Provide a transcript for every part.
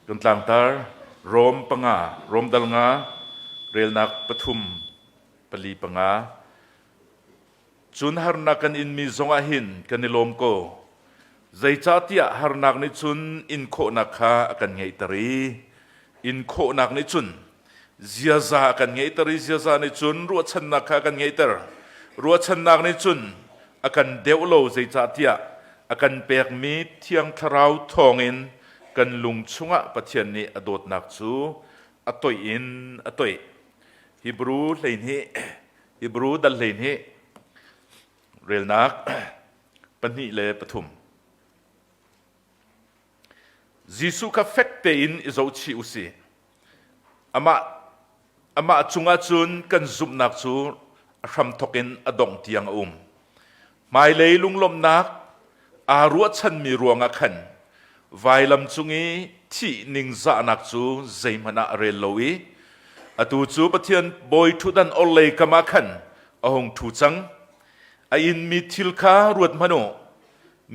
Kan tlangtar Rom panga, Rom dal nga, relnak pathum, pali panga. Cun harnak kan inmi zongah hin kan i lawm ko. Zeicahtiah harnak nih cun in khawhnak kha a kan ngeihter i in khawhnak nih cun ziaza a kan ngeihter i ziaza nih cun ruahchannak kha a kan ngeihter. Ruahchannak nih cun a kan deuh lo zeicahtiah a kan pekmi Thiang Thlarau thawngin kan lung chungah Pathian nih a dawtnak cu a toih in a toih. Hebrew 12, Hebrew dal 12 relnak pahnih le pathum. Jesuh kha fek tein i zohchih u sih. Amah, amah cungah cun kan zumhnak cu a hramthawk in a dongh tiang a um. Hmailei lunglawmhnak aa ruahchanmi ruangah khan vailam cung i thih ningzahnak cu zeihmanh ah a rel lo i atu cu Pathian bawi ṭhutdan orhlei kam ah khan a hung ṭhu cang. A inmi thil kha ruat hmanh u.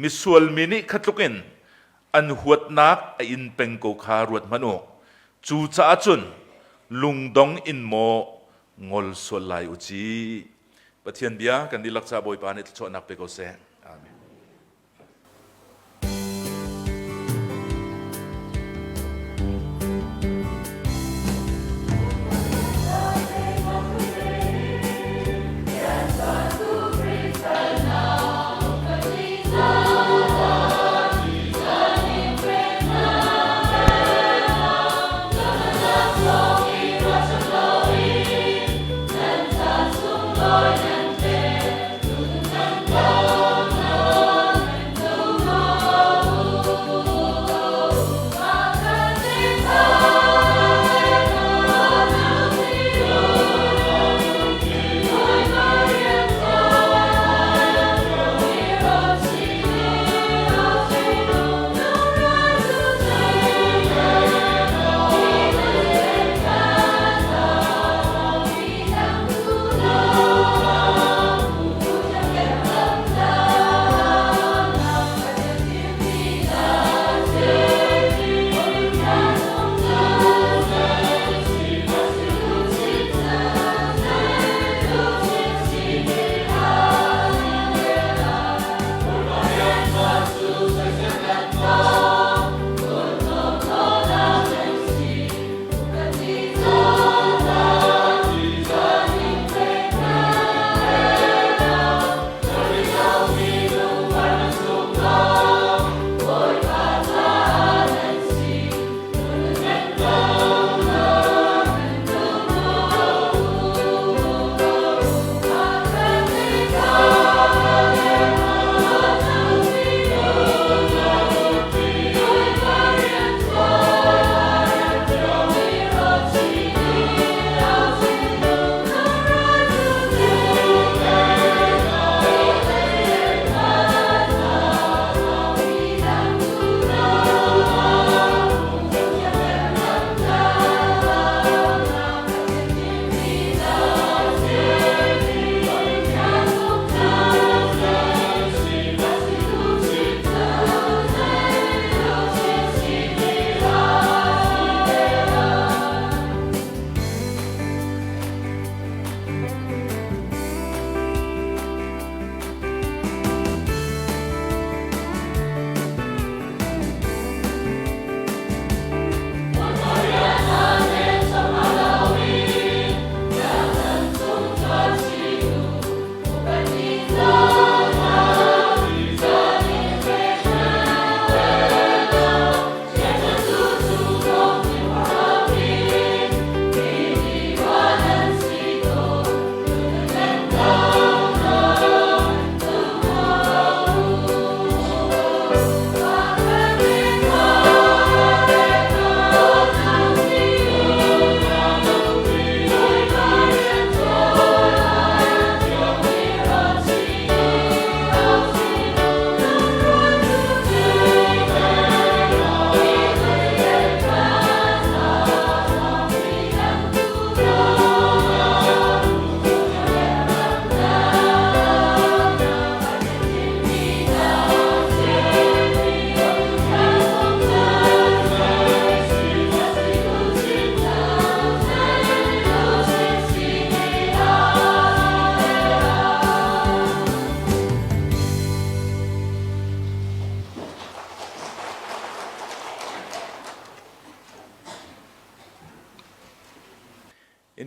Misual mi nih kha tluk in an huatnak a in peng ko kha ruat hmanh u. Cucaah cun lungdong in maw ngol sual lai u ci. Pathian bia kan dihlak ca Bawipa nih thluachuahnak pe ko seh. Amen.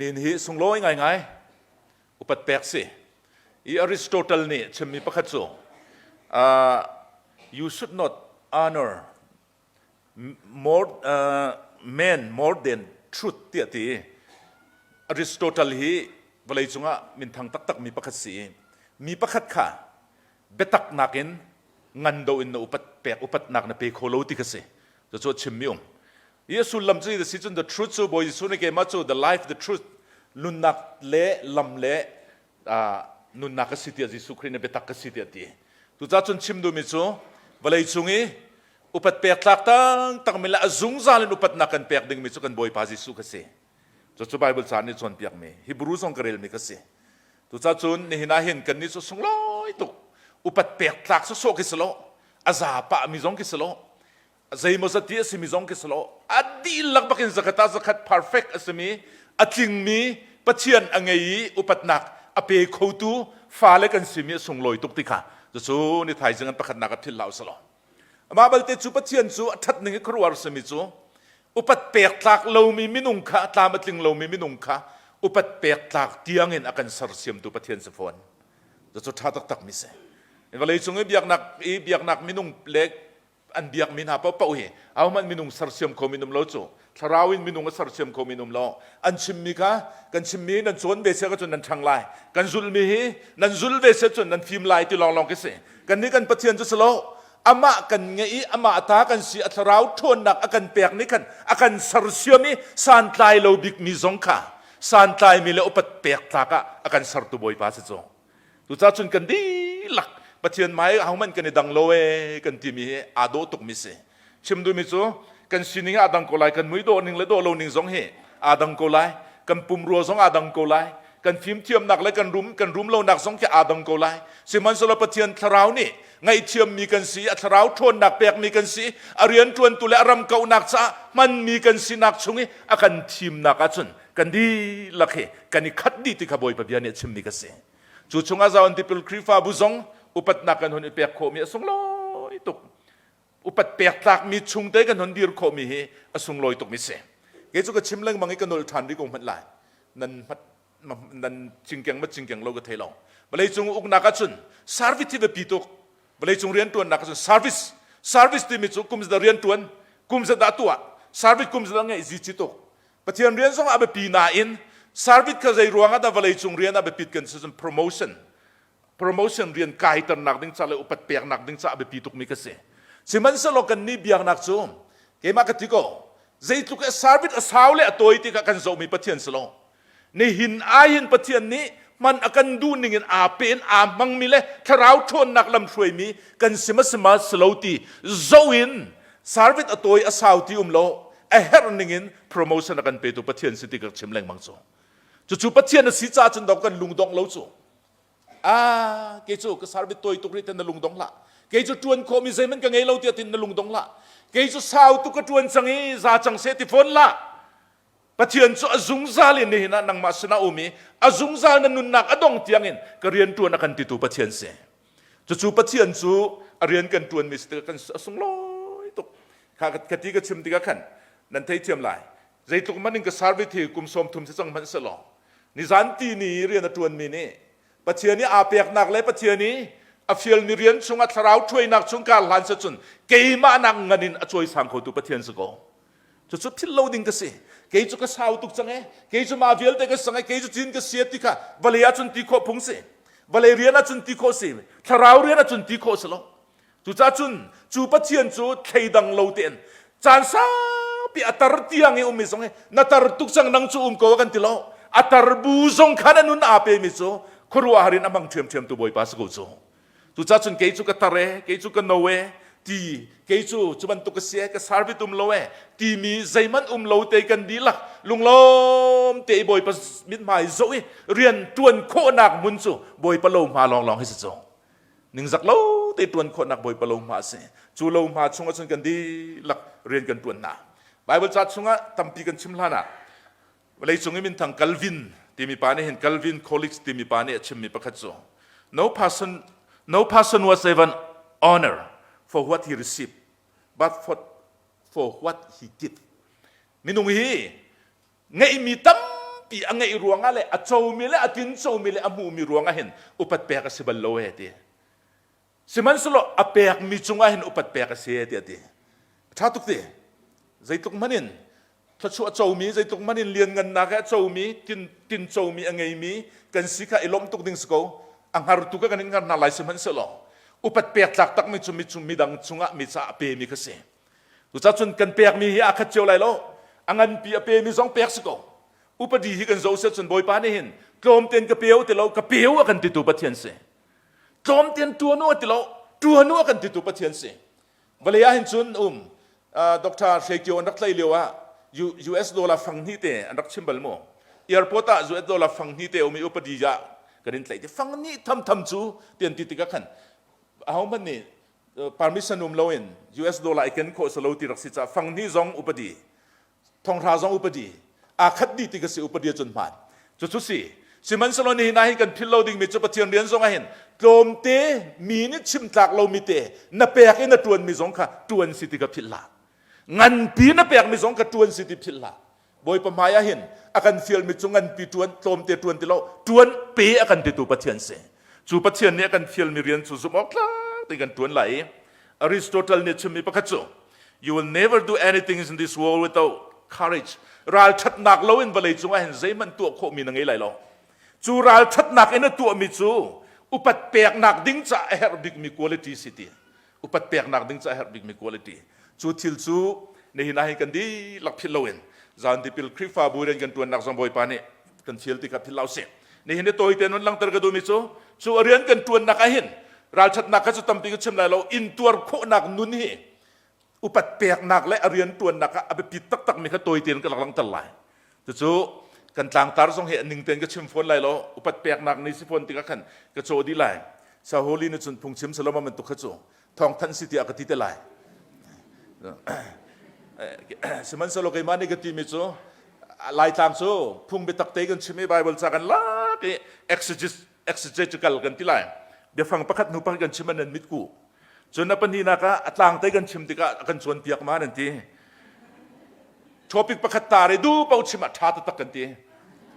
Nin hi sunglawi ngaingai upat pek si. I Aristotle nih chimmi pakhat cu uh, you should not honor more uh, man more than truth tiah ti. Aristotle hi vawlei cungah minthang taktak mi pakhat si. Mi pakhat kha biatak nakin ngan do in na upat pek upatnak na pe kho lo ti kha si. Cucu a chimmi um. I a sullam cu si cun the truth cu Bawi Jesuh nih keimah cu the life the truth nunnak le lam le nunnak ka si tiah Jesuh Khrih nih biatak ka si tiah ti. Tucah cun chim duhmi cu vawlei cung i upat pek tlak taktakmi le a zungzal in upatnak kan pek dingmi cu kan Bawipa Jesuh kha si. Cucu Bible ca nih cawnpiakmi Hebrew zong ka relmi ka si. Tucah cun nihin ah hin kannih cu sunglawi tuk upat pek tlak sawsawh khi si lo a za pahmi zong khi si lo zeimawzat ti a simi zong khi si lo a dihlak bakin zakhat ah zakhat perfect a simi a tlingmi Pathian a ngei i upatnak a pe khotu fale kan simi a sunglawi tuk ti kha cucu ni thaizing an pakhatnak a philh hlah usih law amah balte cu Pathian cu a ṭhat ning i khuaruahar simi cu upat pek tlak lomi minung kha tlam a tling lomi minung kha upat pek tlak tiangin a kan sersiamtu Pathian si fawn cucu ṭha taktak mi si vawlei cung i biaknak i biaknak minung le an biakmi hna paohpaoh hi ahohmanh minung sersiam kho min um lo cu thlarau in minung a sersiam kho min um lo an chimmi kha kan chimmi nan cawn ve se cun nan ṭhang lai kan zulmi hi nan zul ve se cun nan fim lai ti lawnglawng khi si kan nih kan Pathian cu si lo amah kan ngeih i amah ta kan si a thlarau ṭhawnnak a kan pek nih khan a kan sersiam i santlai lo bikmi zong kha santlaimi le upat pek tlak ah a kan sertu Bawipa si cu Tucah cun kan dihlak Pathian hmai ahohmanh kan i dang lo ee kan timi hi aa dawh tukmi si. Chim duhmi cu kan sining aa dang ko lai, kan mui dawh ning le dawh lo ning zong hi aa dang ko lai, kan pumrua zong aa dang ko lai, kan fimthiamnak le kan rum kan rum lonak zong khi aa dang ko lai. Sihmanhsehlaw Pathian thlarau nih ngaihthiammi kan si, a thlarau ṭhawnnak pekmi kan si, a rianṭuantu le a ram kauhnak caah hmanmi kan sinak chung i a kan thimnak ahcun kan dihlak hi kan i khat dih ti kha Bawipa bia nih a chimmi ka si. Cu chungah Zion Tipil Khrihfabu zong upatnak kan hun i pek khawhmi a sunglawi tuk. Upat pek tlakmi chungte kan hun dir khawhmi hi a sunglawi tukmi si. Kei cu ka chim lengmang i ka nolh ṭhan rih ko hmanh lai. Nan hmat nan cingkeng ma cingkeng lo ka thei lo. Vawlei cung uknak ahcun service hi biapi tuk. Vawlei cung rianṭuannak ahcun service service timi cu kum zat rianṭuan kum zat dah tuah service kum zat ngeih zi ci tuk. Pathian rian zong a biapi nain service kha zei ruang ah dah vawleicung rian a biapit kan si cun promotion promotion rian kaiternak ding ca le upat peknak ding ca a biapi tukmi ka si. Sihmanhsehlaw kan nih biaknak cu keimah ka ti ko zeitluk e service a sau le a tawi ti kha kan zohmi Pathian si lo. Nihin ahin Pathian nih hman a kan duh ning in aa pe in aa hmangmi le thlarau ṭhawnnak lam hruaimi kan si ma si ma si lo ti zoh in service a tawi a sau ti um lo a herh ning in promotion a kan petu Pathian si ti ka chim lengmang cu. Cucu Pathian a si caah cun dong kan lungdong lo cu. Ah, kei cu ka service tawi tuk rih ten na lungdong hlah. Kei cu ṭuan khawhmi zeihmanh ka ngei lo tiah tin na lungdong hlah. Kei cu sau tuk ka ṭuan cang i za cang seh ti fawn hlah. Pathian cu a zungzal in nihin ah nangmah sinah um i a zungzal na nunnak a dong tiangin ka rian ṭuan a kan titu Pathian si. Cucu Pathian cu a rian kan ṭuanmi si tikah kan a sunglawi tuk. Kha ka ti ka chim tikah khan nan theithiam lai. Zeitluk man in ka service hi kum 30 si cang hmanh selaw nizan ti ni rian a ṭuanmi nih Pathian i aa peknak le Pathian i a fialmi rian chungah thlarau ṭhuainak chung kar hlan se cun keimah nak ngan in a cawisang khotu Pathian si ko. Cucu philh lo ding ka si. Kei cu ka sau tuk cang e. Kei cu mah vialte ka sang e. Kei cu cin ka sia ti kha vawlei ahcun ti khawh phung si. Vawlei rian ahcun ti khawh si. Thlarau rian ahcun ti khawh si lo. Cucaah cun cu Pathian cu thleidang lo tein caan saupi a tar tiang i ummi zong hi na tar tuk cang nang cu um ko kan ti lo. A tar bu zong khan a nun aa pemi cu khuaruahhar in a hmang ṭhiamṭhiam tu Bawipa si ko cu. Cucaah cun kei cu ka tar e, kei cu ka no e, ti kei cu cu bantuk ka si e, ka servit um lo e, timi zeihmanh um lo te kan dihlak lunglawm te i Bawipa mithmai zoh i rian ṭuan khawhnak hmun cu Bawipa lo hma lawnglawng hi si cu. Ningzak lo te ṭuan khawhnak Bawipa lo hma a si. Cu lo hma chungah cun kan dihlak rian kan ṭuan hna. Bible ca chungah tampi kan chim hlan ah Vawleicung i minthang Calvin timi pa nih hin Calvin Coolidge timi pa nih a chimmi pakhat cu no person no person was even honor for what he received but for for what he give. Minung hi ngeihmi tampi. tampi a ngeih ruangah le a comi le a tincomi le a hmuhmi ruangah hin upat pek a si bal lo e ti. Sihmanhsehlaw a pekmi cungah hin upat pek a si tiah a ti. A ṭha tuk ti. Zeitluk hmanh in thluachuah comi, zeitluk hmanh in lianngannak he a comi, tin, tin comi a ngeimi kan si kha i lawmh tuk ding si ko. A hngartu kha kan in hngar hna lai sihmanhsehlaw upat pek tlak takmi cu mi cung midang cungah mi caah a pemi kha si. Cucaah cun kan pekmi hi aa khat cio lai lo. A nganpi a pemi zong pek si ko. Upadi hi kan zoh seh cun Bawipa nih hin tlawmten ka peu ti lo, ka peu a kan titu Pathian si. Tlawmten ṭuan u a ti lo, ṭuan u a kan titu Pathian si. Vawlei ah hin cun um Dr. Hre Kio an rak tlaih lio ah US dollar fang hnih te an rak chim bal mu. Airport ah US dollar fang hnih te um i upadi ah kan in tlaih ti fang hnih thamtham cu ti an ti tikah khan ahohmanh nih permission um loin US dollar i ken khawh si lo ti rak si caah fang hnih zong upadi thonghra zong upadi aa khat dih ti ka si upadi cun hmaan cucu si sihmanhsehlaw nihin ah hin kan philh lo dingmi cu Pathian rian zong ah hin tlawmte mi nih chim tlak lomi te na pek i na ṭuanmi zong kha ṭuan si ti ka philh hlah nganpi na pekmi zong kha ṭuan si ti philh hlah Bawipa hmai ah hin a kan fialmi cu nganpi ṭuan tlawmte ṭuan ti lo ṭuan pe a kan titu Pathian si cu Pathian nih a kan fialmi rian cu zumh awk tlak tein kan ṭuan lai i Aristotle nih chimmi pakhat cu You will never do anything in this world without courage. Ralṭhatnak loin vawlei cungah hin zeihmanh tuah khawhmi na ngei lai lo. Cu ralṭhatnak in a tuahmi cu upat peknak ding caah a herh bikmi quality si ti. Upat peknak ding caah a herh bikmi quality. Cu thil cu nihin ah hin kan dihlak philh loin zan tipil Khrihfabu rian kan ṭuannak zong Bawipa nih kan fial ti kha philh lo sih. Nihin ni tawite nun langter ka duhmi cu cu a rian kan ṭuannak ah hin ralṭhatnak kha cu tampi ka chim lai lo intuar khawhnak nun hi upat peknak le a rian ṭuannak ah a biapi taktakmi kha tawi tein ka rak langhter lai. Cucu kan tlangtar zong hi a ning tein ka chim fawn lai lo upat peknak ni si fawn tikah khan ka caw dih lai. Saholi nih cun phungchim saloma bantuk kha cu thawngthanh si tiah ka ti te lai. Sihmanhsehlaw keimah nih ka timi cu Laitlang cu phung biatak te kan chim i Bible ca kan lak i exegetical kan ti lai. Biafang pakhat hnu pakhat kan chim an nan mitku. Cun a pahnihnak ah a tlangte kan chim tikah a kan cawnpiak ma nan ti. Topic pakhat tar i duh paoh chim ah ṭha taktak kan ti.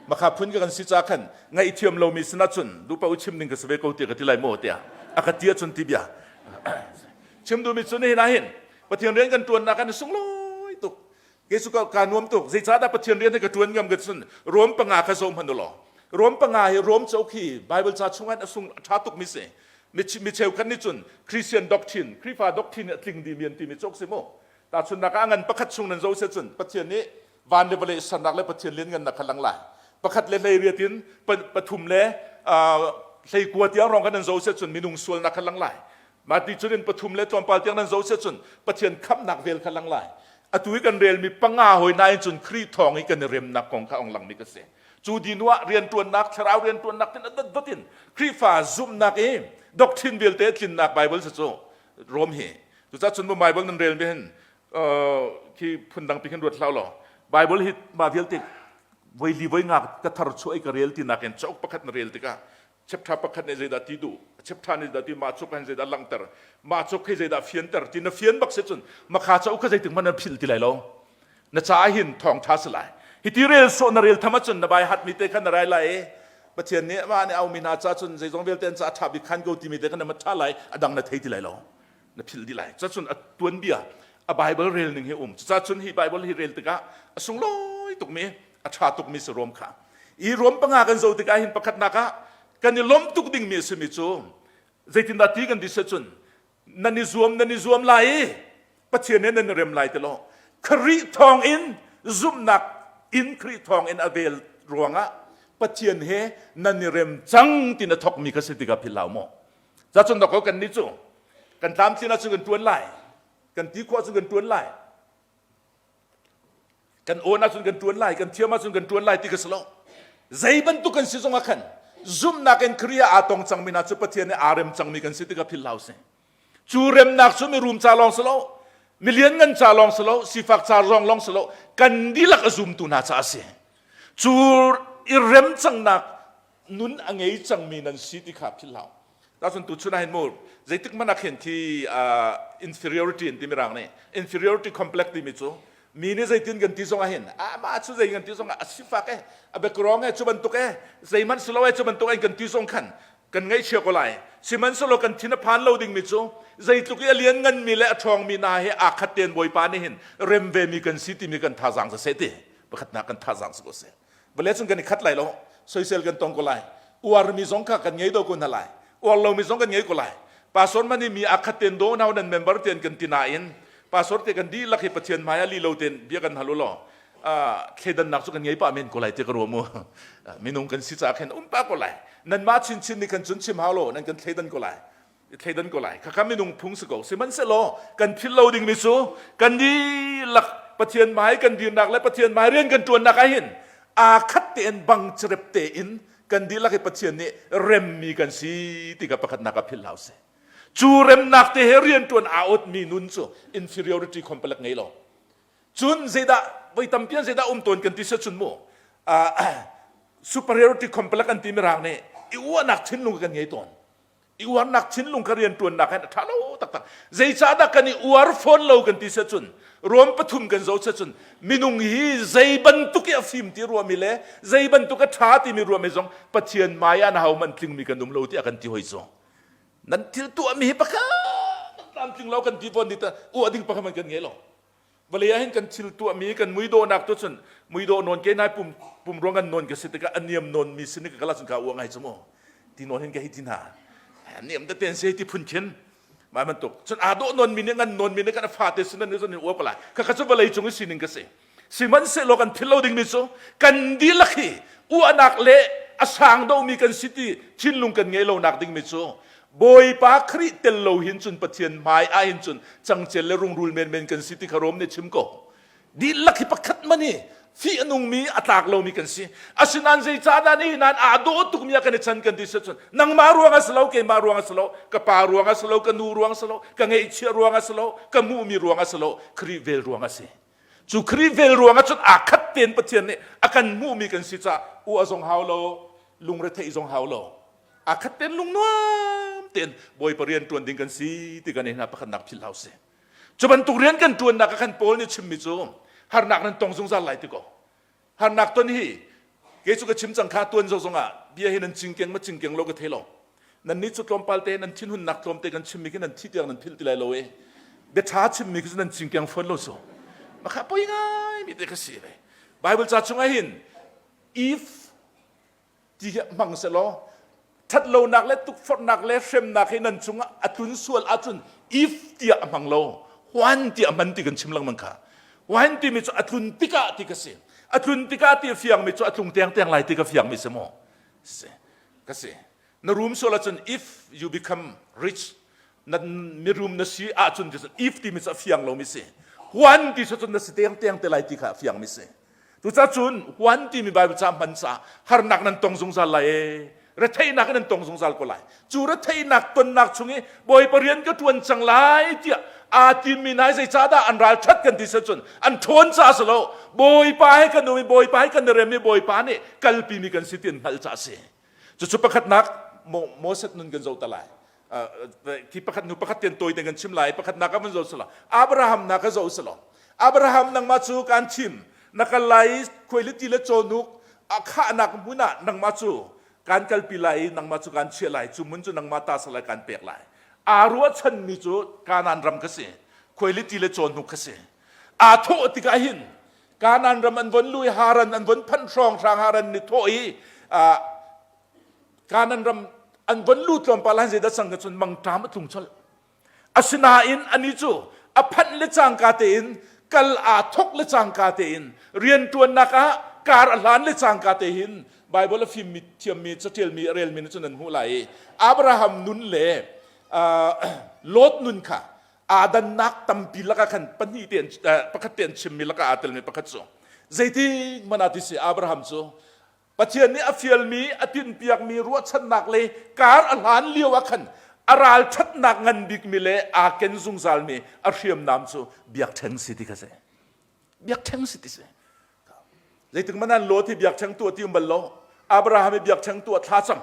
Makha phun ka kan si ca khan ngaihthiam lomi sinah cun duh paoh chim ding ka si ve ko tiah ka ti lai maw tiah a ka ti ahcun ti bia. Chim duhmi cu nihin ah hin Pathian rian kan ṭuannak kan i sunglawi tuk. Kei cu ka nuam tuk. Zeicahdah Pathian rian hi ka ṭuan ngam ka cun Rom panga kha zoh hmanh u law. Rom panga hi Rom cauk hi Bible ca chungah a sung a ṭha tukmi si. Mi cheukhat nih cun Christian doctrine, Khrihfa doctrine a tling dihmi an timi cauk si mu. Tahchunhnak ah a ngan pakhat chung nan zoh si cun Pathian nih van le vawlei sernak le Pathian lianngannak kha lang lai. Pakhat le 18 in pathum le 19 tiang rong kan nan zoh si cun minung sualnak kha lang lai. Mah ti cun in pathum le tlawmpal tiang nan zoh si cun Pathian khamhnak vel kha lang lai. Atu i kan relmi panga hoi nain cun Khrih thawng i kan i remnak kong kha ong langmi ka si. Cu dinu ah rianṭuannak, thlarau rianṭuannak tin a dotdot in Khrihfa zumhnak i doctrine vialte tlinnak Bible si cu Rom hi. Cucaah cun Bible nan relmi hin khi phundang pi khin ruat hlah law Bible hi mah vialte voi li voi nga ka thar chuah i ka rel ti nakin cauk pakhat na rel tikah chapter pakhat nih zeidah ti duh chapter nih zeidah ti mah cuk hin zeidah langhter mah cuk hi zeidah fianter ti na fian bak si cun makha cauk kha zeitik hmanh na philh ti lai lo na caah hin thawngṭha si lai hiti rel sawh na rel tham ahcun na bai hatmi te kha na rai lai i Pathian nih amah nih aumi hna ca cun zeizong vialte an ca a ṭha bik khan ko timi te kha na ma ṭha lai a dang na thei ti lai lo na philh dih lai cacun a tuanbia a Bible rel ning hi um cucacun hi Bible hi rel tikah a sunglawi tukmi a ṭha tukmi si Rom kha i Rom panga kan zoh tikah hin pakhatnak ah kan i lawmh tuk dingmi a simi cu zeitindah ti kan ti cun nan i zuam nan i zuam lai i Pathian he nan i rem lai ti lo Khrih thawng in zumhnak in Khrih thawng in a vel ruangah Pathian he nan i rem cang ti na thawkmi kha si tikah philh hlah maw Zacun dok kan nih cu kan tlamtlin ahcun kan ṭuan lai kan ti khawh ahcun kan ṭuan lai kan awn ahcun kan ṭuan lai kan thiam ahcun kan ṭuan lai ti ka si lo zei bantuk kan si zongah khan zumhnak in Khrih ah aa tong cangmi hna cu Pathian nih aa rem cangmi kan si tikah philh hlah usih cu remnak cu mirum ca lawng si lo milian ngan ca lawng si lo sifak ca zong lawng si lo kan dihlak a zumtu hna ca a si cu i rem cangnak nun a ngei cangmi nan si ti kha philh hlah Tacun tuchun ah hin mu zeitik hmanh ah khin thi inferiority an ti mirang nih inferiority complex timi cu. Mi nih zeitin kan ti zong ah hin amah cu zei kan ti zong ah a sifak e, a background e cu bantuk e, zeihmanh si lo e cu bantuk en kan ti zong khan kan ngaihchia ko lai. Sihmanhsehlaw kan thin a phan lo dingmi cu zeitluk i a liannganmi le a ṭhawngmi hna he aa khat tein Bawipa nih hin rem vemi kan si timi kan thazaang siseh ti pakhatnak kan thazaang si ko seh. Vawlei cun kan i khat lai lo, soisel kan tong ko lai. Uarmi zong kha kan ngei do ko hna lai. Uar lomi zong kan ngei ko lai. Pastor man hi mi aa khat tein do hna nan member tein kan ti nain pastor te kan dihlak hi Pathian hmai ah li lo tein bia kan hal u law thleidannak cu kan ngei pah men ko lai ti ka ruah mu. Minung kan si caah khin um pah ko lai. Nanmah chinchin nih khan cun chim hau lo nan kan thleidan ko lai. Thleidan ko lai. Khakha minung phung si ko. Sihmanhsehlaw kan philh lo dingmi cu kan dihlak Pathian hmai kan dirnak le Pathian hmai rian kan ṭuannak ah hin aa khat tein bang cerep tein kan dihlak hi Pathian nih remmi kan si ti kha pakhatnak ah philh hau sih. Cu remnak te he rianṭuan aa awtmi nun cu inferiority complex ngei lo. Cun zeidah voi tampi an zeidah um tawn kan ti se cun mu superiority complex an ti mirang nih i uahnak thinlung kan ngei tawn. I uarnak thinlung kha rianṭuannak hin a ṭha lo taktak. Zeicahdah kan i uar fawn lo kan ti se cun Rom pathum kan zoh se cun minung hi zei bantuk i a fim ti ruahmi le zei bantuk a ṭha timi ruahmi zong Pathian hmai ah na ho man tlingmi kan um lo tiah kan ti hoi cu. Nan thil tuahmi hi pakhat tlamtling lo kan ti fawn ti ta uah ding pakhat man kan ngei lo. Vawlei ah hin kan thil tuahmi kan muidawhnak tu cun muidawh nawn ke nai pum pum ruang kan nawn ka si tikah a niam nawn mi sin ka kala cun ka uah ngai cu mu ti nawn hin ka hi ti hna niam te ten se ti phun khin mai bantuk cun aa dawh nawn mi nih ngan nawn mi nih kan fa te sin nan cun uah ko lai kha kha cu vawlei cung i sining ka si sihmanhsehlaw kan philh lo ding mi cu kan dihlak hi uahnak le a sang domi kan si ti thinlung kan ngei lo nak ding mi cu Bawipa Khrih tel lo hin cun Pathian hmai ah hin cun cangcel le rungrul menmen kan si ti kha Rom nih chim ko. Dihlak hi pakhat man hi fih a nungmi a tlak lomi kan si. Asinain zeicahdah ni nan aa dawh tukmi ah kan i chan kan ti si cun nangmah ruang a si lo, keimah ruang a si lo, ka pa ruang a si lo, ka nu ruang a si lo, ka ngeihchiah ruang a si lo, ka hmuhmi ruang a si lo, Khrih vel ruang a si. Cu Khrih vel ruang ah cun aa khat tein Pathian nih a kan hmuhmi kan si caah uah zong hau lo, lungretheih zong hau lo. Aa khat tein lungnuam tein Bawipa rian ṭuan ding kan si ti kan hna pakhatnak philh hau si. Cu bantuk rian kan ṭuannak ah khan Paul nih chimmi cu harnak nan tong zungzal lai ti ko. Harnak ton hi kei cu ka chim cang kha tuan zo zongah bia hi nan cingkeng ma cingkeng lo ka thei lo. Nan nih cu tlawmpal te nan thinhunnak tlawmte kan chimmi khi nan thi tiang nan philh ti lai lo e. Bia ṭha chimmi khi cu nan cingkeng fawn lo so. Makha poi ngai mi te ka si ve. Bible ca chungah hin if ti hi hmang selaw ṭhatlonak le tukforhnak le hremnak hi nan cungah a tlun sual ahcun if tiah a hmang lo huan tiah a hman ti kan chim lengmang kha huan timi cu a tlun tikah ti ka si a tlun tikah ti a fiangmi cu a tlung tengteng lai ti ka fiangmi si maw si ka si na rum sual ahcun if you become rich na mirum na si ahcun ti if timi cu a fiang lomi si huan ti cu na si tengteng te lai ti kha a fiangmi si Cucaah cun huan timi Bible ca hman caah harnak nan tong zungzal lai ee. Retheihnak nan tong zungzal ko lai. Cu retheihnak tonnak chung i Bawipa rian ka ṭuan cang lai tiah aa timmi hna zeicahdah an ral ṭhat kan ti si cun an ṭhawn caah si lo. Bawipa he kan um i Bawipa he kan i rem i Bawipa nih kalpimi kan si ti an hngalh caah a si. Cucu pakhatnak Moses nun kan zoh ta lai. Khi pakhat hnu pakhat tian tawi te kan chim lai pakhatnak ah van zoh selaw Abraham na ka zoh selaw Abraham nangmah cu kan thim na kal lai khuailiti le cawhnuk a khahnak hmun ah nangmah cu kan kalpi lai i nangmah cu kan chiah lai cu hmun cu nangmah ta salai kan pek lai aa ruahchanmi cu Kanaan ram ka si khuailiti le cawhnuk ka si aa thawh tikah hin Kanaan ram an von lu i Haran an von phanh hrawng hrang Haran ni thawh i Kanaan ram an von lu tlawmpal han zeidah cang ka cun mangṭam a tlung colh. Asinain ani cu a phanh le cangka tein kal aa thok le cangka tein rianṭuannak ah kar a hlan le cangka te hin Bible a fimmi thiammi caṭialmi a relmi nih cun an hmuh lai i Abraham nun le Lot nun kha aa dannak tampi lakah khan pahnih te pakhat te an chimmi lakah aa telmi pakhat cu zeitik hmanh ah ti si Abraham cu Pathian nih a fialmi a tinhpiakmi ruahchannak le kar a hlan lio ah khan a ralṭhatnak ngan bikmi le aa ken zungzalmi a hriamnam cu biakṭheng si ti kha si. Biakṭheng si ti si. Zeitik hmanh an Lot hi biakṭheng tuah ti um bal lo. Abraham hi biakṭheng tuah thlacam.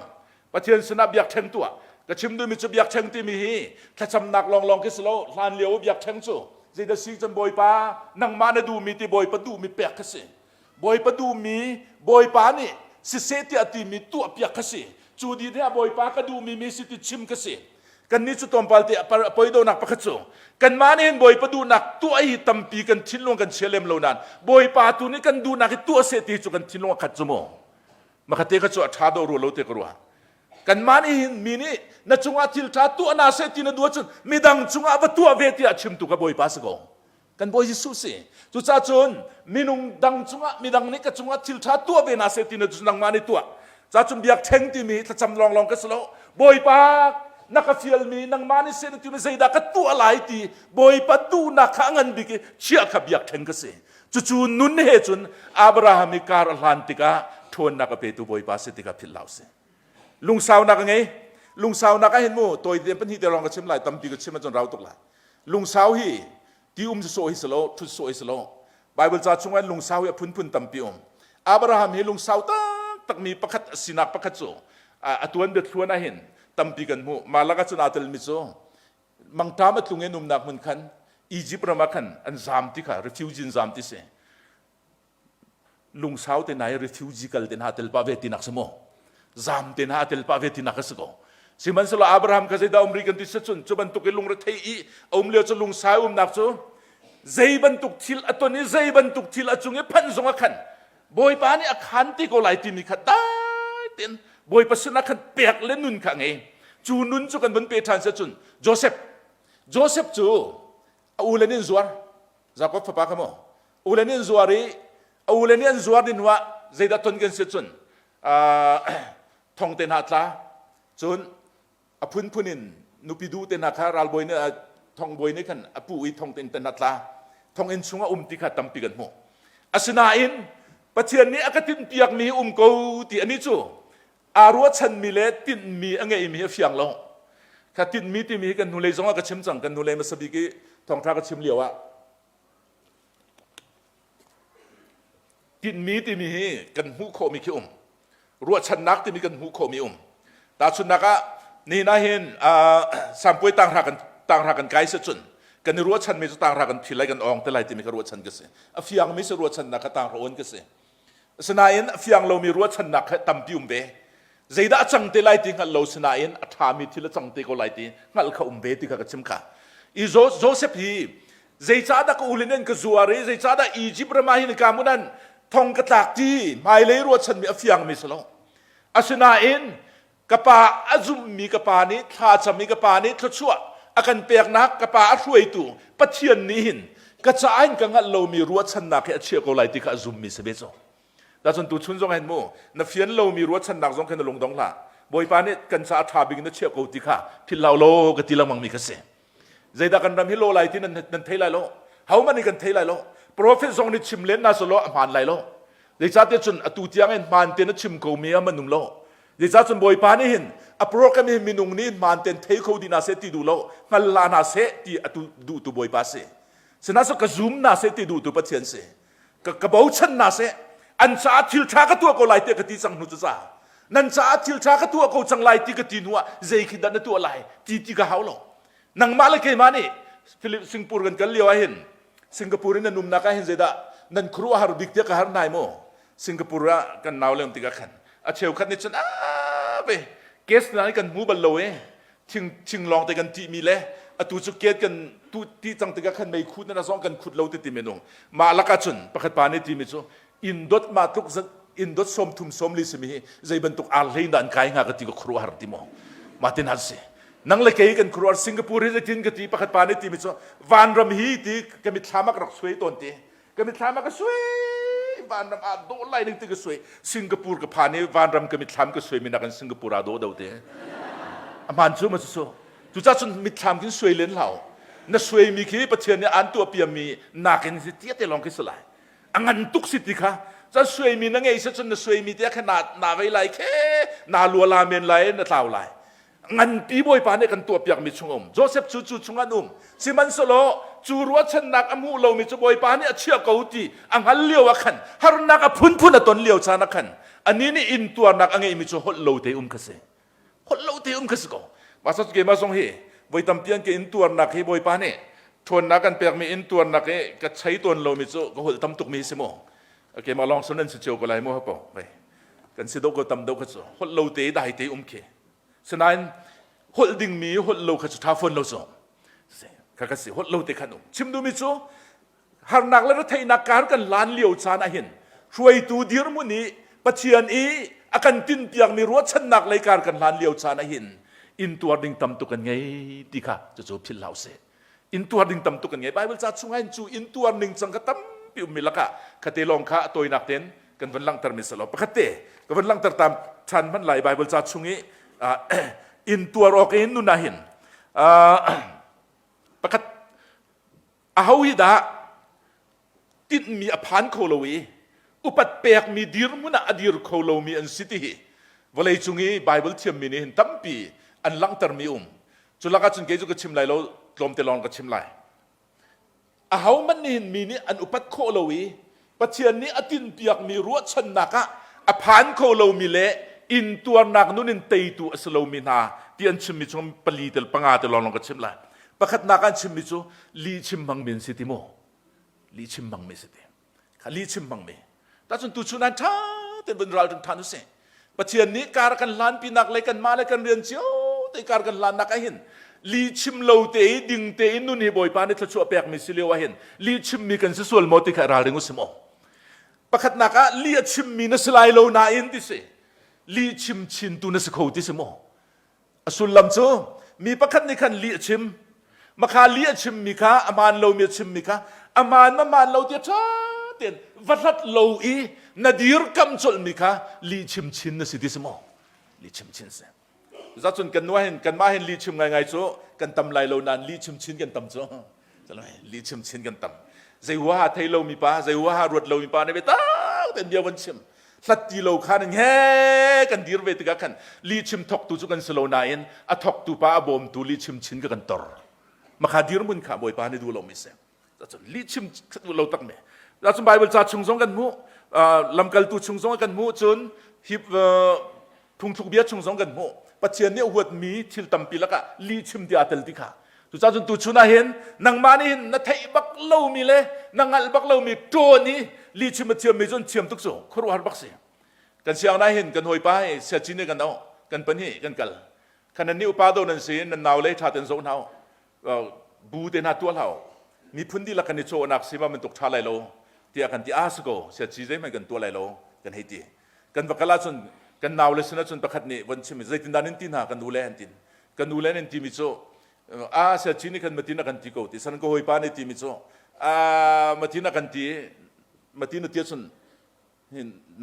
Pathian sinah biakṭheng tuah. Ka chim duhmi cu biakṭheng timi hi thlacamnak lawnglawng khi si lo. Hlan lio biakṭheng cu. Zeidah si cun Bawipa nangmah na duhmi ti Bawipa duhmi pek kha si. Bawipa duhmi Bawipa nih siseh tiah timi tuahpiak kha si. Cu dih ah Bawipa ka duhmi mi si ti chim kha si. Kannih cu tlawmpal te a poi donak pakhat cu kanmah nih hin Bawipa duhnak tuah hi tampi kan thinlung kan chia lem lo nain Bawipa tu nih kan duhnak hi tuah seh ti cu kan thinlung a khat cu mu. Makhat te kha cu a ṭha dawh rua lo te ka ruah. Kanmah nih hin mi nih na cungah thil ṭha tuah na seh ti na duh ahcun midang cungah va tuah ve tiah chimtu kha Bawipa si ko. Kan Bawi Jesuh si. Cucaah cun minung dang cungah midang nih ka cungah thil ṭha tuah ve na seh ti na cun nangmah nih tuah. Cacun biakṭheng timi thlacam lawnglawng ka si lo. Bawipa na ka fialmi nangmah nih seh na timi zeidah ka tuah lai ti Bawipa duhnak kha a ngan bik i chiah kha biakṭheng ka si. Cucu nun he cun Abraham i kar a hlan tikah ṭhawnnak a petu Bawipa si tikah philh hlah usih. Lungsaunak a ngei. Lungsaunak ah hin mu tawi te pahnih te lawng ka chim lai tampi ka chim ahcun rau tuk lai. Lungsau hi ti um sawh hi si lo, ṭhut sawh hi si lo. Bible ca chungah lungsau hi a phunphun tampi um. Abraham hi lungsau taktakmi pakhat a sinak pakhat cu a tuan biathluan ah hin tampi kan hmuh. Mah lakah cun aa telmi cu mangṭam a tlung in umnak hmun khan Egypt ram ah khan an zaam ti kha refugee in zaam ti si. Lungsau te hna hi refugee kal te hna tel pah ve tinak si maw? Zaam te hna tel pah ve tinak a si ko. Sihmanhsehlaw Abraham kha zeidah um rih kan ti cun cu bantuk i lungrethei i a um lio cu lungsau umnak cu zei bantuk thil a ton i zei bantuk thil a cung i phanh zong ah khan Bawipa nih a khan te ko lai timi kha dai tein Bawipa sinah khan pek le nun kha a ngei. Cu nun cu kan vun pe ṭhan si cun Joseph Joseph cu a u le nih an zuar Jakob fapa kha maw u le nih an zuar i a u le nih an zuar ni hnuah zeidah ton kan si cun thong te hna tla cun a phunphun in nupi duh te hna kha ralbawi nih thongbawi nih khan a puh i thong te hna tla thonginn chung a um ti kha tampi kan hmuh asinain Pathian nih a ka tinhpiakmi um ko ti ani cu aa ruahchanmi le tinhmi a ngeimi a fiang lo. Kha tinhmi timi hi kan hnulei zong ah ka chim cang. Kan hnulei hmasa bik i thawngṭha ka chim lio ah tinhmi timi hi kan hmuh khawhmi khi um. Ruahchannak timi kan hmuh khawhmi um. Tahchunhnak ah nihin ah hin sampuai tanghra kan tanghra kan kai si cun kan i ruahchanmi cu tanghra kan phil lai kan awng te lai timi ka ruahchan ka si. A fiangmi si ruahchannak kha tanghra awn ka si. Asinain a fiang lomi ruahchannak kha tampi um ve. Zeidah a cang te lai ti hngalh lo sinain a ṭhami thil a cang te ko lai ti hngalh kha um ve ti kha ka chim kha. I Joseph hi zeicahdah ka ulin an ka zuar i zeicahdah Egypt ram ah hin ka mun an thong ka tlak ti hmailei ruahchanmi a fiangmi si lo. Asinain ka pa a zumhmi ka pa nih thlacam i ka pa nih thluachuah a kan peknak ka pa a hruaitu Pathian nih hin ka caah in ka hngalh lomi ruahchannak hi a chiah ko lai ti kha a zummi si ve cu. Tacun tuchun zong hin mu na fian lomi ruahchannak zong khin na lungdong hlah. Bawipa nih kan caah ṭha bik in na chiah ko ti kha philh hlah law ka ti lengmang mi kha si. Zeidah kan ram hi law lai ti nan, nan thei lai lo. Hohmanh nih kan thei lai lo. Prophet zong nih chim len na selaw a hmaan lai lo. Zeicahtiah cun atu tiang in hmaan tein a chim ko mi a man um lo. Zeicah cun Bawipa nih hin a program hi minung nih hmaan tein thei kho dih hna seh ti duh lo, hngal hlah hna seh ti atu duhtu Bawipa si. Sihmanhsehlaw ka zum hna seh ti duhtu Pathian si. Ka, ka bochan hna seh. An caah thil ṭha ka tuah ko lai tiah ka ti cang hnu cu ca. Nan caah thil ṭha ka tuah ko cang lai ti ka ti hnu ah zei khi dah na tuah lai ti ti ka hau lo. Nangmah le keimah nih Philip Singapore kan kal lio ah hin Singapore in nan umnak ah hin zeidah nan khuaruahhar bik tiah ka har nai maw? Singapore ah kan nau le um tikah khan a cheukhat nih cun ah ve case na kan hmu bal lo e thing thing lawng te kan tih mi le atu cu ket kan tu ti cang tikah khan mei khut na zong kan khut lo ti ti minung mah lakah cun pakhat pa nih ti mi cu inn dot ma tluk inn dot som thum som li simi hi zei bantuk ar hlei dah an kai hnga ka ti ka khuaruahhar ti maw ma tin han si nang le kei kan khuaruahhar Singapore hi zeitin ka ti pakhat pa nih ti mi cu vanram hi ti ka mitthlam ah ka rak suai tawn ti ka mitthlam ah ka sui vanram ah dawh lai ning ti ka sui Singapore ka phan i vanram ka mitthlam ka sui mi nakin Singapore ah dawh do te a hmaan cu ma cu cucah cun mitthlam kin suai len hlau na suai mi khi Pathian nih an tuah piam mi nakin si tia te lawng khi si lai a ngan tuk si ti kha cun suai mi na ngei si cun na suai mi te kha na na vei lai khe na lua la men lai na tlau lai nganpi bawipa nih kan tuahpiakmi chung um Joseph cu cu chung an um sihmanhsehlaw cu ruahchannak a hmuh lomi cu bawipa nih a chiah ko ti a hngal lio ah khan harnak a phunphun a ton lio caan ah khan anih nih intuarnak a ngeihmi cu holh lo te um kha si holh lo te um kha si ko mah keimah zong hi voi tampi an ke intuarnak hi bawipa nih. Ṭhawnnak kan pekmi in tuarnak i ka chei tawn lomi cu ka holh tam tukmi si mu. Keimah lawng sun nan si cio ko lai mu hapo. Kan si do ko tam do kha cu holh lo te dai te um khi. Sinain holh dingmi holh lo kha cu ṭha fawn lo cu. Kha ka si holh lo te khan um. Chim duhmi cu harnak le retheihnak kar kan lan lio caan ah hin hruaitu dirhmun i Pathian i a kan tinpiakmi ruahchannak lei kar kan hlan lio caan ah hin intuar ding tam tuk kan ngei ti kha cucu philh hlah usih. Intuar ding tam tuk kan ngei. Bible ca chungah hin cu intuar ning cang kha tampi ummi lakah khate lawng kha a tawinak tein kan van langhtermi si lo. Pakhat te ka van langhter tam ṭhan hmanh lai Bible ca chung i intuar awk in nun ah hin pakhat aho hi dah tinhmi a phan kho lo i upat pekmi dirhmun ah a dir kho lomi an si ti hi vawleicung i Bible thiammi nih hin tampi an langhtermi um. Cu lakah cun kei cu ka chim lai lo, tlawmte lawng ka chim lai. Ahohmanh nih hin mi nih an upat khawh lo i Pathian nih a tinhpiakmi ruahchannak ah a phan kho lomi le intuarnak nun in teitu a si lomi hna ti an chimmi chung pali tel panga te lawng ka chim lai. Pakhatnak an chimmi cu lih chim hmangmi an si ti mu. Lih chim hmangmi si ti. Kha lih chim hmangmi. Tacun tuchun an ṭha tein vun ralring ṭhan usih. Pathian nih kar kan hlanpinak le kanmah le kan rian cio te kar kan hlannak ah hin li chim lo te i ding te in nun hi Bawipa nih thluachuah pekmi si lio ah hin li chimmi kan si sual maw ti kha ralring usih maw. Pakhatnak ah li a chimmi na si lai lo nain ti si li chim chintu na si kho ti si maw. A sullam cu mi pakhat nih khan lih a chim. Makha lih a chimmi kha a hmaan lomi a chimmi kha a hmaan ma hmaan lo tiah ṭha tein va hlat lo i na dirkam colhmi kha lih chim chin na si ti si maw? Lih chim chin si. Zacun kan nuah hin kanmah hin lih chim ngaingai cu kan tam lai lo nain lih chim chin kan tam cu. Lih chim chin kan tam. Zei huaha thei lomi pa, zei huaha ruat lomi pa nih biatak tein bia van chim. Hlat ti lo khan he kan dir ve tikah khan lihchim thoktu cu kan si lo nain a thoktu pa a bawmtu lihchim chin ka kan tor. Makha dirhmun kha Bawipa nih duh lomi si. Cun lihchim duh lo tak me. Cun Bible ca chung zong kan hmuh, lamkaltu chung zong kan hmuh cun hi phungthluk bia chung zong kan hmuh. Pathian nih a huatmi thil tampi lakah lihchim ti aa tel ti kha. Cucaah cun tuchun ah hin nangmah nih hin na theih bak lomi le na hngalh bak lomi ṭawn i lihchim a thiammi cu an thiam tuk cu khuaruahhar bak si. Kan sianginn ah hin kan hawipa hi siaci nih kan auh, kan pahnih kan kal. Khan nan nih upa do nan si, nan nau le ṭha ten zoh hna u. Bu te hna tuah hlah u. Miphun dihlak kan i cawhnak si ma bantuk ṭha lai lo tiah kan ti a si ko siaci zeihmanh kan tuah lai lo kan hei ti. Kan va kal ahcun kan nau le sin ahcun pakhat nih von chim zeitindah nan ti hna kan u le an tin. Kan u le nan timi cu a siaci nih khan matin a kan ti ko ti san ka hawipa nih timi cu a matin a kan ti matin a ti ahcun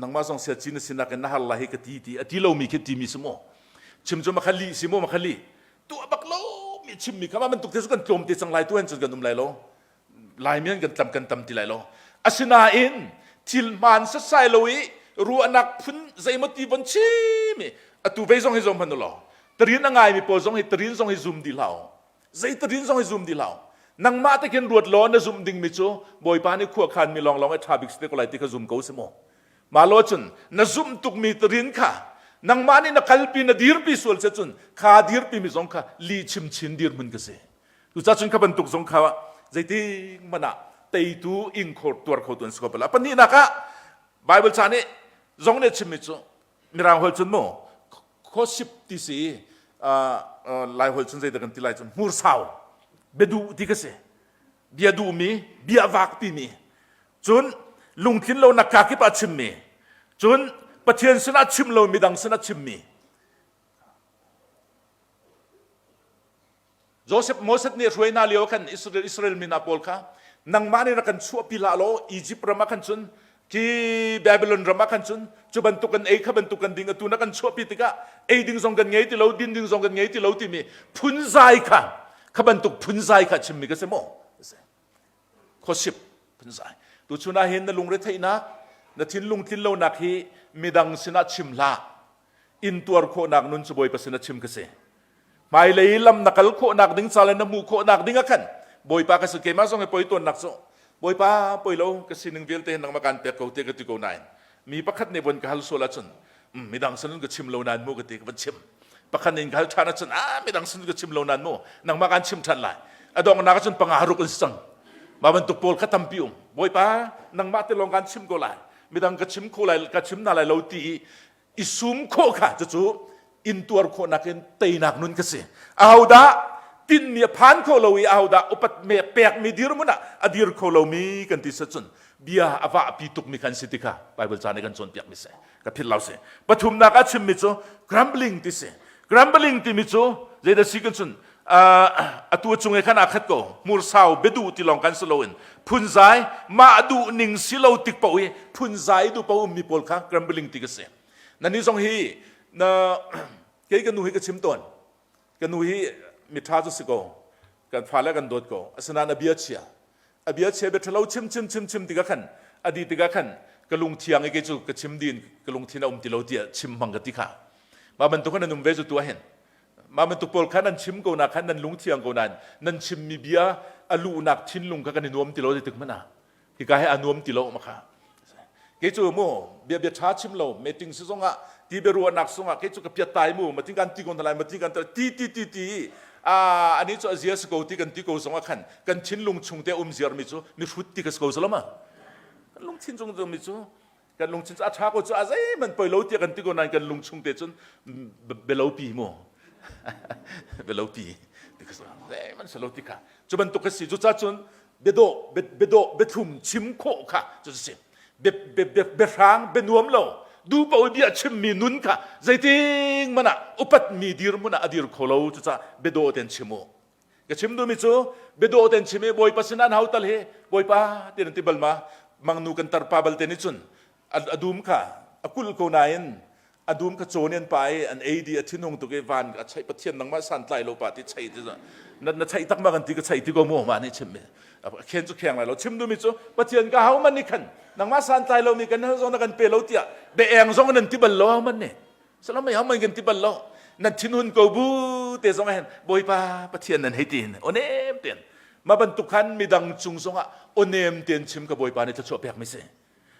nangmah zong siaci na sinak in na har lai hi ka ti ti a ti lomi khi timi si maw chim cu makha lih si maw makha lih tuah bak lo mi chimmi kha mah bantuk te cu kan tlawm te cang lai tu hen cun kan um lai lo Laimi an kan tlam kan tam ti lai lo. Asinain thil hmaan setsai lo i ruahnak phun zeimaw ti von chim i atu vei zong hi zong hmanh u law tarin a ngaimi pawl zong hi tarin zong hi zum dih hlah u. Zei tarin zong hi zum dih hlah u. Nangmah te khin ruat law na zumh dingmi cu Bawipa nih khua khanmi lawnglawng i ṭha bik si te ko lai ti kha zum ko si maw? Mah lo cun na zumh tukmi tarin kha nangmah nih na kalpi na dirpi sual si cun kha dirpimi zong kha li chim chin dirhmun ka si. Cucaah cun kha bantuk zong kha zeitik hmanh ah teitu ingkhor tuar khotu an si ko bal. A pahnihnak ah Bible ca nih zong nih a chimmi cu Mirang holh cun mu khosip ti si Lai holh cun zeidah kan ti lai cun hmursau biaduh ti ka si bia duhmi bia vak timi cun lungtlin lonak kakip ah chimmi cun Pathian sinah chim lo midang sinah chimmi Joseph Moses nih hruai hna lio khan Israel Israel mi hna pawl kha nangmah nih rak kan chuahpi hlah law Egypt ram ah khan cun khi Babylon ram ah khan cun cu bantuk kan ei kha bantuk kan ding atu na kan chuahpi tikah ei ding zong kan ngei ti lo din ding zong kan ngei ti lo timi phunzai kha kha bantuk phunzai kha chimmi ka si maw khuasip phunzai tuchun ah hin na lungre theihnak na thinlung tlin lonak hi midang sinah chim hlah intuar khawhnak nun cu Bawipa sin a chim ka si hmailei lam na kal khawhnak ding ca le na hmuh khawhnak ding ah khan Bawipa ka si keimah zong hi poi tawnnak cu Bawipa poi lo ka sining vialte hin nangmah kaan pek ko te ka ti ko nain mi pakhat nih von ka hal sual ahcun midang sin ka chim lo nain mu ka ti ka van chim pakhat nih ka hal ṭhan ahcun ah midang sin ka chim lo nain mu nangmah kaan chim ṭhan lai. A donghnak ah cun panga ruk an si cang. Mah bantuk pawl kha tampi um. Bawipa, nangmah te lawng kan chim ko lai. Midang ka chim kho lai, ka chim hna lai lo ti i i sum khawh kha cucu intuar khawhnak in teinak nun ka si. Ahodah tinhmi a phan kho lo i ahodah upat me pekmi dirhmun ah a dir kho lomi kan ti cun bia a vahpi tukmi kan si ti kha Bible ca nih kan cawnpiakmi si. Ka philh lo si. Pathumnak ah chimmi cu grumbling ti si. Grumbling timi cu zeidah si kan cun atu cung i khan aa khat ko hmursau biaduh ti lawng kan si loin phunzai mah duh ning si lo tik paoh i phunzai duh paoh ummi pawl kha grumbling ti ka si na ni zong hi na kei ka nu hi ka chim tawn ka nu hi miṭha cu si ko kan fale kan dawt ko asinain a bia chia a bia chia bia ṭhalo chim chim chim chim tikah khan a di tikah khan ka lungthiang i kei cu ka chim din ka lungthin a um ti lo tiah chim hmang ka ti kha mah bantuk khan nan um ve cu tu ah hin Mah bantuk pawl kha nan chim ko na khan nan lungthiang ko nain nan chimmi bia a luhnak thinlung kha kan i nuam ti lo zeitik hmanh ah hika he a nuam ti lo ma kha kei cu mu bia bia tha chim lo meeting si zongah ti bia ruahnak zongah kei cu ka piat tai mu matin kan ti ko hna lai matin kan ti ti ti ti a ani cu a zia si ko ti kan ti ko zongah khan kan thinlung chung te um ziar mi cu mi hrut ti ka si ko zalama kan lungthin chung mi cu Kan lungthin cu a ṭha ko cu a zeihmanh poi lo tiah kan ti ko nain kan lung chung te cun bialopi mu bialopi zeihmanh si lo ti kha cu bantuk a si cucaah cun biadawh biadawh biathlum chim khawh kha cu si biahrang bianuam lo duh paoh bia chimmi nun kha zeiting man ah upatmi dirhmun ah a dir kho lo cucaah biadawh ten chim u Ka chim duhmi cu biadawh tein chim i Bawipa sinah an hau tal hi Bawipa ti nan ti bal ma? Mangnu kan tarpa bal te nih cun a dum kha a kulh ko nain a dum kha caw nih an pa i an ei di a thinhung tuk i van a chaih Pathian nangmah santlai lo pa ti chaih ti na na chaih tak ma kan ti ka chaih ti ko mu ma nih chim mi khen cu kheng lai lo chim duhmi cu Pathian ka hau man nih khan nangmah santlai lo mi kan hal zong na kan pe lo tiah be eng zong nan ti bal lo man nih Salam mei hamai kan ti bal lo. Nan thinhun ko bu te zong hen Bawipa Pathian nan hei ti hin onem ten. Ma bantuk khan midang cung zongah onem ten chim ka Bawipa nih thluachuah pek mi si.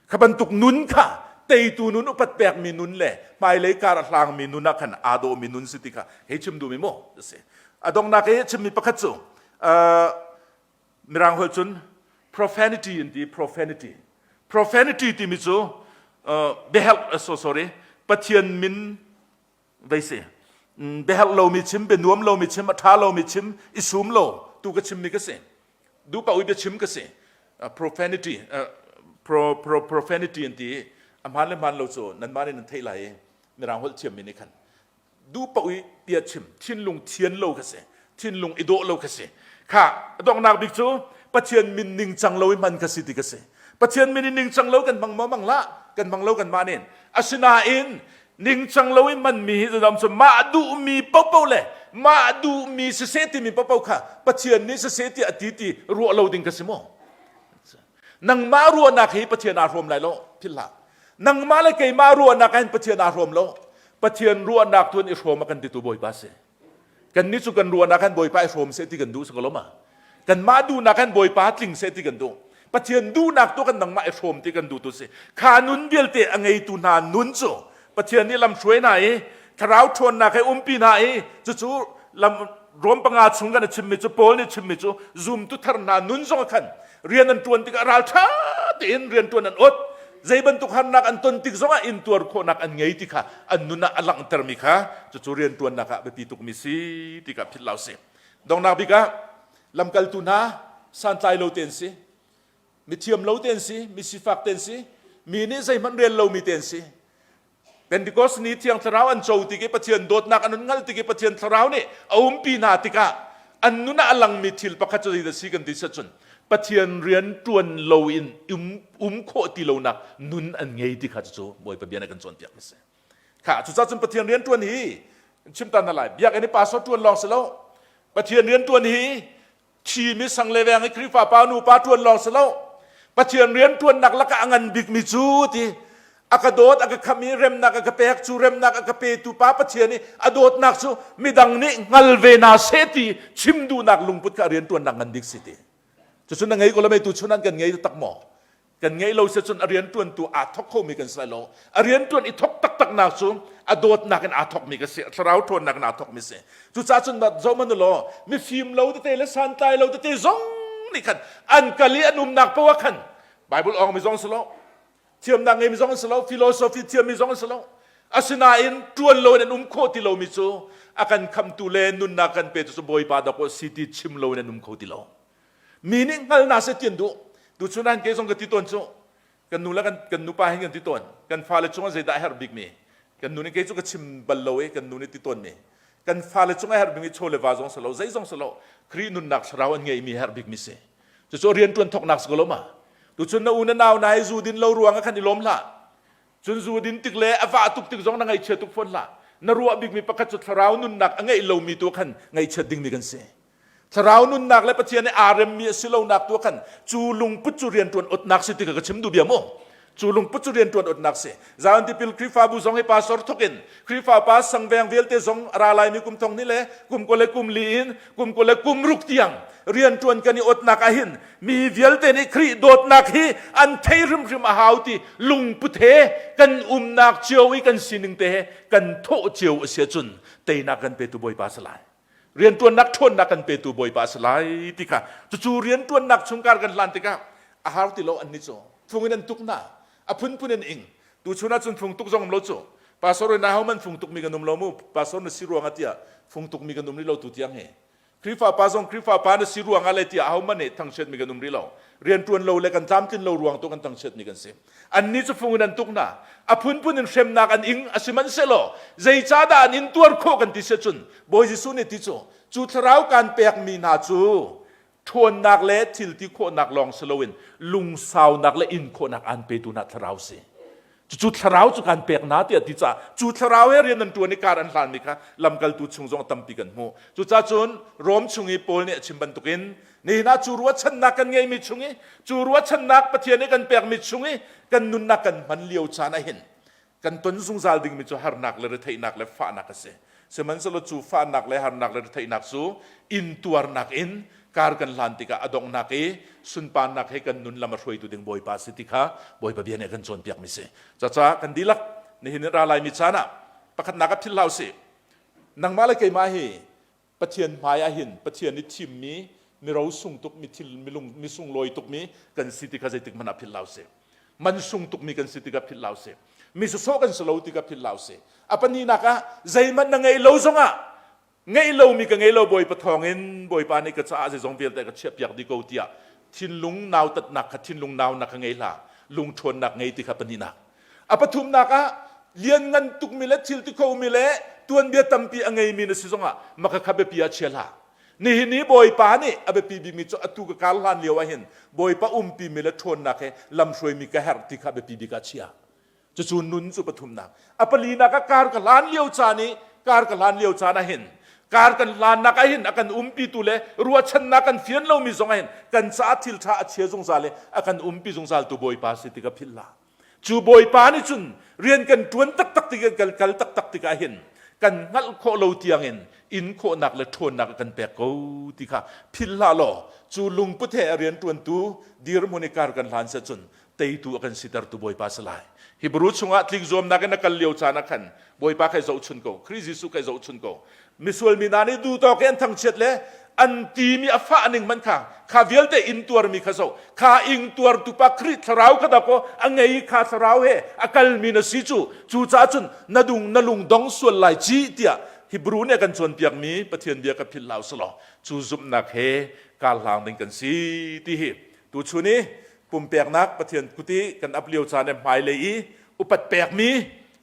Kha bantuk nun kha teitu nun upat pek mi nun le hmailei kar a hlang mi nun ah khan aa daw mi nun si ti kha hei chim duh mi mu si. A donghnak i chim mi pakhat cu Mirang holh cun profanity an ti profanity. Profanity timi cu biaherh so sorry Pathian min vei si biaherh lomi chim bianuam lomi chim a ṭha lomi chim i sum lo tu ka chimmi ka si duhpaoh i biachim ka si profanity pro, pro, profanity an ti a hmaan le hmaan lo cu nanmah nih nan theih lai i mirang holh thiammi nih khan duh paoh i bia chim thinlung thian lo kha si thinlung i dawh lo kha si kha a donghnak bik cu Pathian min ningcang lo i hman kha si ti ka si Pathian min in ningcang lo kan hmang maw mang la kan hmang lo kan mah nin asinain ningcang lo i hmanmi hi zudam cu mah duhmi popo le mah duhmi siseh timi popo kha Pathian nih siseh tiah a ti ti ruah lo ding ka si maw nangmah ruahnak hi Pathian aa hrawm lai lo philh hlah nangmah le keimah ruahnak hin Pathian aa hrawm lo Pathian ruahnak tu in i hrawm a kan titu Bawipa si kannih cu kan ruahnak han Bawipa i hrawm seh ti kan duh si ko lo ma kanmah duhnak han Bawipa tling seh ti kan duh Pathian duhnak tu kan nangmah i hrawm ti kan duh tu si kha nun vialte a ngeitu hna nun cu Pathian nih lam hruai hna i thlarau ṭhawnnak he umpi hna i cucu lam Rom panga chung kan a chimmi cu Paul nih chimmi cu zumtu thar hna nun zong khan rian an ṭuan tikah ralṭha tein rian ṭuan an ot zei bantuk harnak an ton tik zongah intuar khawhnak an ngei ti kha an nun ah a langhtermi kha cucu rian ṭuannak ah biapi tukmi si ti kha philh lo si donghnak bik ah lamkaltu hna santlai lo te an si mithiam lo te an si mi sifak te an si mi nih zeihmanh rel lomi te an si Pentecost ni Thiang Thlarau an co tik i Pathian dawtnak an hngalh tik i Pathian Thlarau nih a umpi hna tikah an nun ah a langmi thil pakhat cu zeidah si kan ti cun Pathian rian ṭuan loin um, um khawh ti lonak nun an ngei ti kha cu Bawipa bia nih kan cawnpiak mi si. Kha cucaah cun Pathian rian ṭuan hi chim ta na lai biakinn i pastor ṭuan lawng si lo Pathian rian ṭuan hi Thimi sang le veng i Khrihfa pa nu pa ṭuan lawng si lo. Pathian rian ṭuannak lakah a ngan bikmi cu ti a ka dawt a ka khamh i remnak a ka pek cu remnak a ka petu pa Pathian i a dawtnak cu midang nih hngal ve hna seh ti chim duhnak lungput kha rian ṭuannak ngan bik si ti. Cucu na ngei ko lo mei tu chun an kan ngei tak maw? Kan ngeih lo si cun a rian ṭuantu aa thok khomi kan si lai lo. A rian ṭuan i thok taktak nak cu A dawtnak in aa thawkmi ka si. Thlarau ṭhawnnak in aa thawkmi si. Cucaah cun zohhmanh u law mifim lo tete le santlai lo tete zong nih khan an kal i an umnak paoh ah khan Bible awngmi zong si lo, thiamnak ngeimi zong si lo, philosophy thiammi zong si lo. Asinain ṭuan lo in an um khawh ti lomi cu a kan khamtu le nunnak kan petu cu Bawipa dawk si ti chim lo in an um kho ti lo. Mi nih hngalhna seh ti an duh. Tuchun ah kei zong ka ti tawn cu kan nu le kan, kan nupa hin kan ti tawn. Kan fale cungah zeidah a herh bikmi? Kan nu nih kei cu ka chim bal lo i kan nu nih ti tawnmi. Kan fale cungah a herh bikmi chaw le va zong si lo, zei zong si lo. Khrih nunnak thlarau an ngeihmi herh bikmi si. Cucu rian ṭuan thawknak si ko lo ma? Tuchun na u na nau na hi zu din lo ruang ah khan i lawm hlah. Cun zu din tik le a vah tuk tik zong na ngaihchia tuk fawn hlah. Na ruah bikmi pakhat cu thlarau nunnak a ngeih lomi tu khan ngaihchiat dingmi kan si. Thlarau nunnak le Pathian i aa remmi a si lonak tu khan cu lungput cu rianṭuan otnak si ti ka ka chim duh bia mu. Cu lungput cu rianṭuan otnak si. Zion Tipil Khrihfabu zong hi pastor thok in Khrihfa pa sangveng vialte zong a ra laimi kum thong ni le kum kul le kum li in kum kul le kum ruk tiang rianṭuan kan i otnak ahhin mi vialte nih Khrih dawtnak hi an thei hrimhrim a hau ti lungput he kan umnak cio i kan sining te he kan thawh cio a si ahcun teinak kan petu Bawipa si lai. Rianṭuannak ṭhawnnak kan petu Bawipa a si lai ti kha cucu rianṭuannak chungkar kan hlan tikah a har ti lo an ni cu fung in an tuk hna a phunphun in ing tuchun ahcun fung tuk zong um lo cu pastor in aho man fung tuk mi kan um lo mu pastor na si ruangah tiah fung tuk mi kan um rih lo tu tiang hi Khrihfa pa zong Khrihfa pa na si ruangah le tiah aho man nih thangchiat mi kan um rih lo rianṭuan lo le kan tlamtlin lo ruang tu kan thangchiat mi kan si Annih cu fung in an tuk hna. A phunphun in hremnak an ing a sihmanhsehlaw zeicahdah an intuar khawh kan ti si cun Bawi Jesuh nih ti cu cu thlarau kan pekmi hna cu ṭhawnnak le thil ti khawhnak lawng si loin lungsaunak le in khawhnak aan petu hna thlarau si. Cucu thlarau cu kan pek hna tiah ti caah cu thlarau he rian an ṭuan i kar an hlanmi kha lamkaltu chung zong tampi kan hmuh. Cucaah cun Rom chung i Paul nih a chim bantukin Nihin ah cu ruahchannak kan ngeimi chung i cu ruahchannak Pathian nih kan pekmi chung i kan nunnak kan hman lio caan ah hin kan ton zungzal dingmi cu harnak le retheihnak le fahnak a si. Sihmanhsehlaw cu fahnak le harnak le retheihnak cu intuarnak in kar kan hlan tikah a donghnak i sunparnak he kan nun lam a hruaitu ding Bawipa a si ti kha Bawipa bia nih a kan cawnpiakmi si. Cacaah kan dihlak nihin in ra laimi caan ah pakhatnak ah philh hlah usih. Nangmah le keimah hi Pathian hmai ah hin Pathian i thimmi miro sung tuk mi thil milung mi sunglawi tukmi kan si ti kha zeitik hmanh ah philh hlah usih. Man sung tukmi kan si ti kha philh hlah usih. Mi sawsawh kan si lo ti kha philh hlah usih. A pahnihnak ah zeihmanh na ngeih lo zongah ngeih lomi ka ngei lo Bawipa thawngin Bawipa nih ka caah zeizong vialte ka chiahpiak dih ko tiah thinlung nautatnak kha thinlung naunak kha ngei hlah lung ṭhawnnak ngei ti kha pahnihnak A pathumnak ah lianngan tukmi le thil ti khomi le tuanbia tampi a ngeimi na si zongah maka kha biapi ah chia hlah. Nihin i Bawipa nih a biapi bikmi cu atu ka kar hlan lio ah hin Bawipa umpimi le ṭhawnnak he lamhruaimi ka herh ti kha biapi bik ah chia. Cucu nun cu pathumnak. A palinak ah kar ka hlan lio caan i kar ka hlan lio caan ah hin kar kan hlannak ah hin a kan umpitu le ruahchannak kan fian lomi zong ah hin kan caah thil ṭha a chia zungzal i a kan umpi zungzaltu Bawipa si ti ka philh hlah. Cu Bawipa nih cun rian kan ṭuan taktak tik kan kal taktak tikah hin kan hngalh khawh lo tiangin in khawhnak le ṭhawnnak a kan pek ko ti kha philh hlah law cu lungput he a rian ṭuantu dirhmun i kar kan hlan seh cun teitu a kan sitertu Bawipa si lai. Hebrew chungah tlikzuamnak in a kal lio caan ah khan Bawipa kha i zohchun ko, Khrih Jesuh kha i zohchun ko. Misual mi hna nih duhtawk i an thangchiat le an timi a fah ning hmanh kha kha vialte in tuarmi kha zoh kha ing tuartu pa Khrih thlarau kha dakaw a ngei kha thlarau he a kalmi na si cu cu caah cun na dung na lung dong sual lai ci tiah Hebrew nih a kan cawnpiakmi Pathian bia ka philh hlah usulaw cu zumhnak he kar hlang ding kan si ti hi tuchun i pumpeknak Pathian kut i kan ap lio caan le hmailei i upat pekmi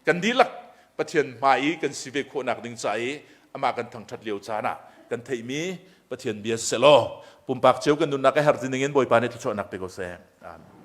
kan dihlak Pathian hmai i kan si ve khawhnak ding ca i amah kan thangṭhat lio caan ah kan theihmi Pathian bia siseh law pumpak cio kan nunnak a herh ti ning in Bawipa nih thluachuahnak pe ko seh. Amen.